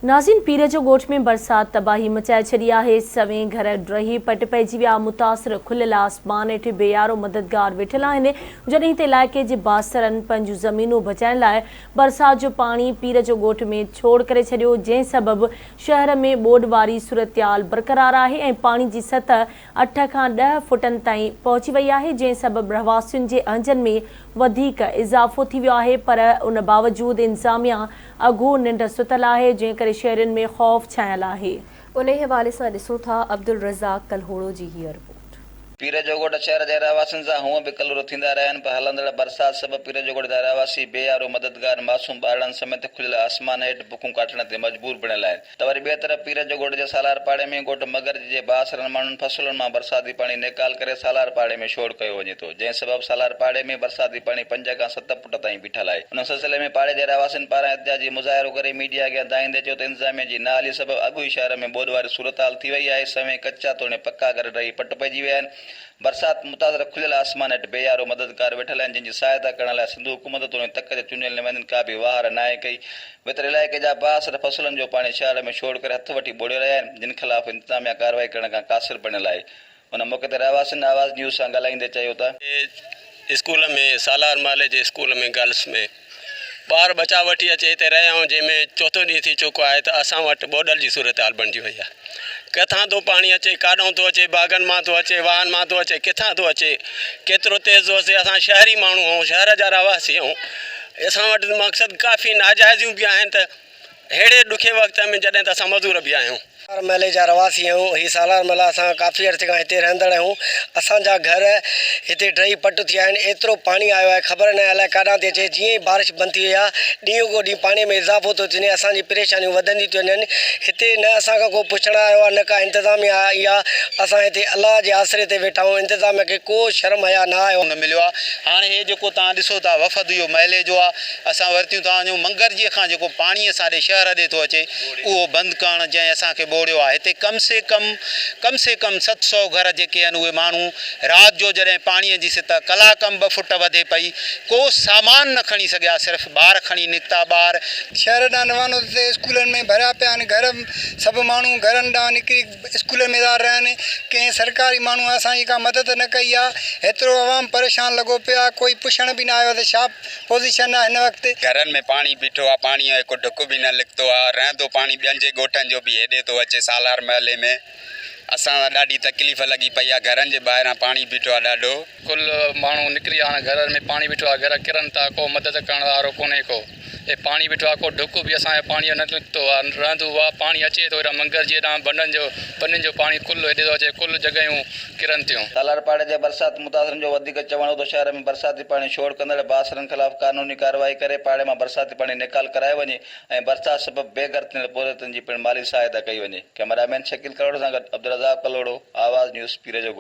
ناظرين پير جو ڳوٺ ۾ برسات تباهي مچائي ڇڏي آهي، سوين گهر ڊهي پٽ پئجي ويا، متاثر کليل آسمان هيٺ بي يارو مددگار ويٺل آهن، جڏهن ته علائقي جي بااثرن پنهنجون زمينون بچائڻ لاء برسات جو پاڻي پير جو ڳوٺ ۾ ڇوڙ ڪري ڇڏيو، جنهن سبب شهر ۾ ٻوڏ واري صورتحال برقرار آهي ۽ پاڻي جي سطح اٺ کان ڏهه فوٽن تائين پهچي وئي آهي، جنهن سبب رهواسين جي اهنجن ۾ وڌيڪ اضافو ٿي ويو آهي پر ان باوجود انتظاميا اگهو ننڊ ستل آهي، جنهن ڪري شهرين ۾ خوف ڇانيل آهي. انهي حوالي سان ڏسون ٿا عبدالرزاق ڪلهوڙو جي هيء رپورٽ. پيرجوڳوٺ شهر جي رهواسين سان هونء به ڪلور ٿيندا رهيا آهن پر هلندڙ برسات سبب پيرجوڳوٺ جا رهواسي بي يارو مددگار معصوم ٻارڙن سميت کليل آسمان هيٺ بکون ڪاٽڻ تي مجبور بڻيل آهن ته وري ٻئي طرف پير جو ڳوٺ جي سالار پاڙي ۾ ڳوٺ مگرج جي بااثرن ماڻهن فصلن مان برساتي پاڻي نيڪال ڪري سالار پاڙي ۾ ڇوڙ ڪيو وڃي ٿو جنهن سبب سالار پاڙي ۾ برساتي پاڻي پنج کان ست فوٽ تائين بيٺل آهي ان سلسلي ۾ پاڙي جي رهواسين پاران احتجاجي مظاهرو ڪري ميڊيا اڳيان دانهيندي چيو ته انتظاميه جي نااهلي سبب اڳ ئي شهر ۾ ٻوڏ واري صورتحال ٿي وئي آهي سوين ڪچا توڻي پڪا گهر ڊهي پٽ پئجي ويا آهن برسات متاثر کليل آسمان هيٺ بي يارو مددگار ويٺل آهن جن جي سهائتا ڪرڻ لاء سنڌ حڪومت توڻي تڪ جي چونڊيل نمائندن ڪا به واهر ناهي ڪئي ويتر علائقي جا بااثر فصلن جو پاڻي شهر ۾ ڇوڙ ڪري هٿ وٺي ٻوڙي رهيا آهن جن خلاف انتظاميا ڪارروائي ڪرڻ کان قاصر بڻيل آهي ان موقعي تي رهواسين آواز نيوز سان ڳالهائيندي چيو ته. اسڪول ۾ سالار محلي جي اسڪول ۾ گرلس ۾ ٻار ٻچا وٺي اچي هتي رهيا آهيون جنهن ۾ چوٿون ڏينهن ٿي چڪو آهي ته اسان وٽ ٻوڏل جي صورتحال بڻجي وئي آهي ڪٿان ٿو پاڻي اچي ڪاڏانهن ٿو اچي باغن مان ٿو اچي واهن مان ٿو اچي ڪٿان ٿو اچي ڪيترو تيز ٿو اچي اسان شهري ماڻهو آهيون شهر جا رهواسي آهيون اسان وٽ مقصد ڪافي ناجائزيون به آهن ته ههڙي ڏکي وقت ۾ جڏهن ته اسان مزور به آهيون. سالار محلي جا رهواسي آهيون. هي سالار محلا اسان ڪافي عرصي کان هتي رهندڙ آهيون. اسان جا گهر هتي ڊهي پٽ ٿي ويا آهن. ايترو پاڻي آيو آهي خبر ناهي الائي ڪاڏانهن ٿي اچي. جيئن ئي بارش بند ٿي وئي آهي ڏينهن ڪو ڏينهن پاڻي ۾ اضافو ٿو ٿي وڃي. اسان جي پريشانيون وڌنديون ٿيون وڃن. هتي نه اسان کان ڪو پڇڻ آيو آهي نه ڪا انتظاميا آئي آهي. اسان هتي الله جي آسري تي ويٺا آهيون. انتظاميا کي ڪو شرم حياء نه آيو. نه مليو آهي. هاڻي هي جيڪو توهان ڏسو ٿا وفد اهو محلي جو آهي. اسان ورتيون ٿا وڃون منگرجيء کان جيڪو پاڻي اسان ڏي شهر ڏي ٿو اچي اهو بند ڪرڻ جنهن اسان کي ٻوڙيو آهي هتي ڪم سي ڪم ڪم سي ڪم 700 گهر جيڪي آهن اهي ماڻهو رات جو جڏهن پاڻي جي سطح ڪلاڪ م ٻه فٽ وڌي پئي ڪو سامان نه کڻي سگهيا صرف ٻار کڻي نڪتا ٻار شهر ڏانهن روانو ٿو ٿئي اسڪولن ۾ ڀريا پيا آهن گهر سڀ ماڻهو گهرن ڏانهن نڪري اسڪولن ۾ ٿا رهن ڪنهن سرڪاري ماڻهو اسان جي ڪا مدد نه ڪئي آهي هيترو عوام پريشان لڳو پيو آهي ڪوئي پڇڻ به نه آيو آهي ته ڇا پوزيشن آهي هن وقت. گهرن ۾ پاڻي بيٺو آ پاڻي جو هڪ ڍڪ به نه لڪتو آ رهندو پاڻي ٻين جي ڳوٺن جو به هيڏي ٿو اچي سالار محلي ۾ اسان سان ڏاڍي تڪليف لڳي پئي آ گهرن جي ٻاهران پاڻي بيٺو آ ڏاڍو. ڪل ماڻهو نڪري آيا آهن گهرن ۾ پاڻي بيٺو آ گهر ڪرن ٿا ڪو مدد ڪرڻ وارو ڪونهي ڪو هي پاڻي بيٺو آ ڪو ڍڪ به اسان جو پاڻي جو نه نڪتو آ رهندو آ پاڻي اچي ٿو هيڏانهن منگر جي هيڏانهن بنن جو ٻنين جو پاڻي ڪل هيڏي ٿو اچي ڪل جڳهيون ڪرن ٿيون. سالار پاڙي جي برسات متاثرن جو وڌيڪ چوڻ هو ته شهر ۾ برساتي پاڻي ڇوڙ ڪندڙ بااثرن خلاف قانوني ڪارروائي ڪري پاڙي مان برساتي پاڻي نيڪال ڪرايو وڃي ۽ برسات سبب بي گهر ٿيندڙ پورهيتن جي پڻ مالي سهائتا ڪئي وڃي. ڪئميرا مين شڪيل ڪلهوڙو سان گڏ عبدالرزاق ڪلهوڙو، آواز نيوز، پيرجوڳوٺ.